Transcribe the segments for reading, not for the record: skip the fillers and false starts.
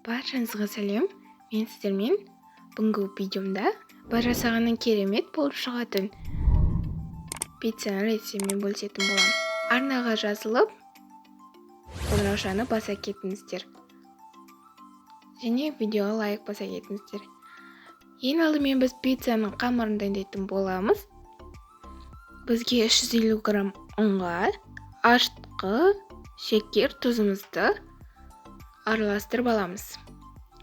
Баршаңызға сәлем. Мен сіздермен бүгінгі видеомда бір жасағаннан керемет болып шығатын пиццаның рецептімен бөлісетін боламын. Арнаға жазылып, қоңыраушаны баса кетіңіздер. Және видеоға лайк баса кетіңіздер. Ең алдымен біз пиццаның қамырын дайындайтын боламыз. Бізге 350 грамм ұнға, ашытқы, шекер, тұзымызды араластырып аламыз.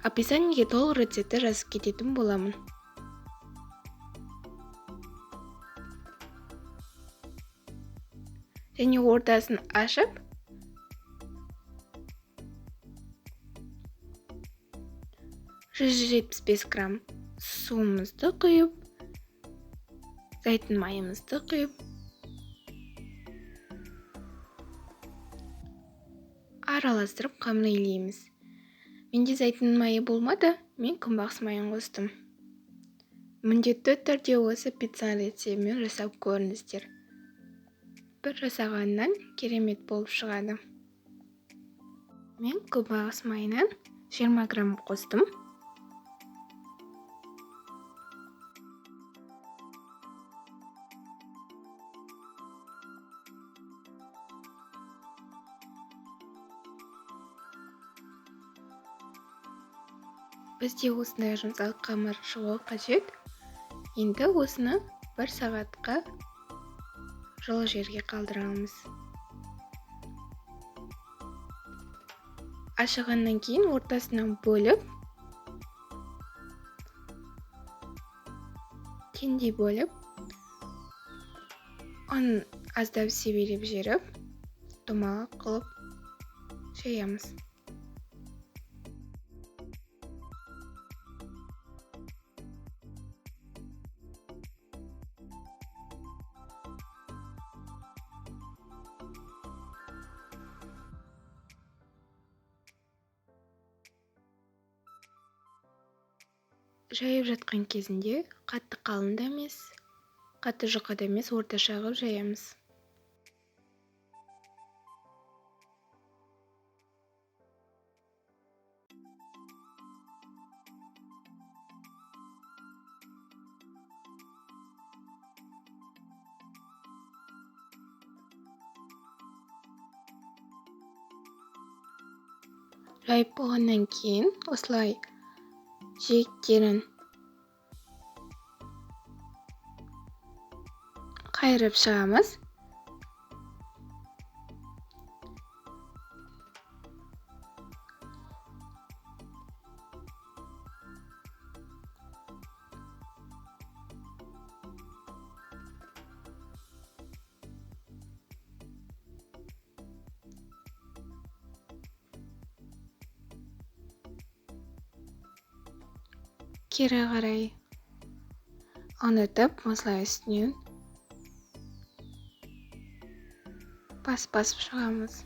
Описаниеге толық рецептті жазып кететін боламын. Және ортасын ашып, 175 грамм суымызды құйып, зәйтүн майымызды құйып, араластырып қамыр илейміз. Менде зәйтүн майы болмады, мен күнбағыс майын қостым. Міндетті түрде осы пицца рецептімен жасап көріңіздер. Бір жасағаннан керемет болып шығады. Мен күнбағыс майынан 20 грамм қостым. Бізде осындай жұмсақ қамыр шығуы қажет. Енді осыны бір сағатқа жылы жерге қалдырамыз. Ашығаннан кейін ортасынан бөліп, теңдей бөліп, ұн аздап себелеп жіберіп, домалақ қылып жаямыз. Жайып жатқан кезінде қатты қалың да емес, қатты жұқа да емес, орташа қылып жаямыз. Жайып болғаннан кейін осылай жиектерін қайырып шығамыз. Кері қарай ұнытып, осылай үстінен басып-басып шығамыз.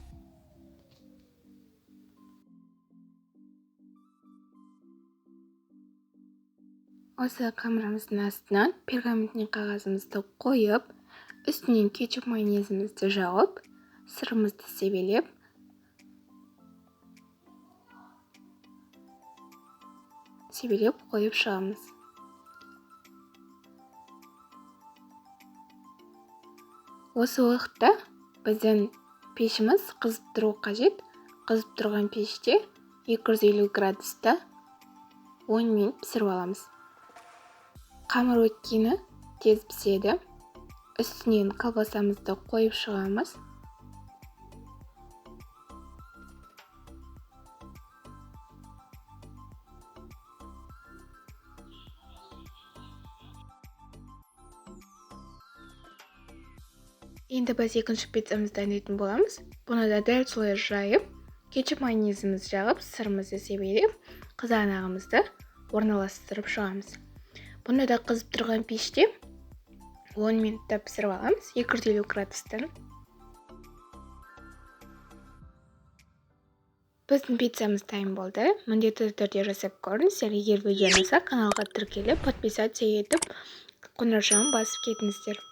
Осы қамырымыздың астынан пергаментный қағазымызды қойып, үстінен кетчуп майонезімізді жауып, сырымызды себелеп, қойып шығамыз. Осы уақытта біздің пешіміз қызып тұру қажет. Қызып тұрған пеште 250 градуста 10 минут пісіріп аламыз. Қамыр өткені тез піседі. Үстінен колбасамызды қойып шығамыз. Енді біз екінші пиццамызды дайындайтын боламыз. Бұны да дәл солай жайып, кетчуп майонезімізді жағып, сырымызды себелеп, қызанағымызды орналастырып шығамыз. Бұны да қызып тұрған пеште 10 минутта пісіріп аламыз, 250 градустан. Біздің пиццамыз дайын болды. Міндетті түрде жасап көріңіздер. Егер видео ұнаса, каналға тіркеліп, подписаться етіп, қоңыраушаны басып кетіңіздер.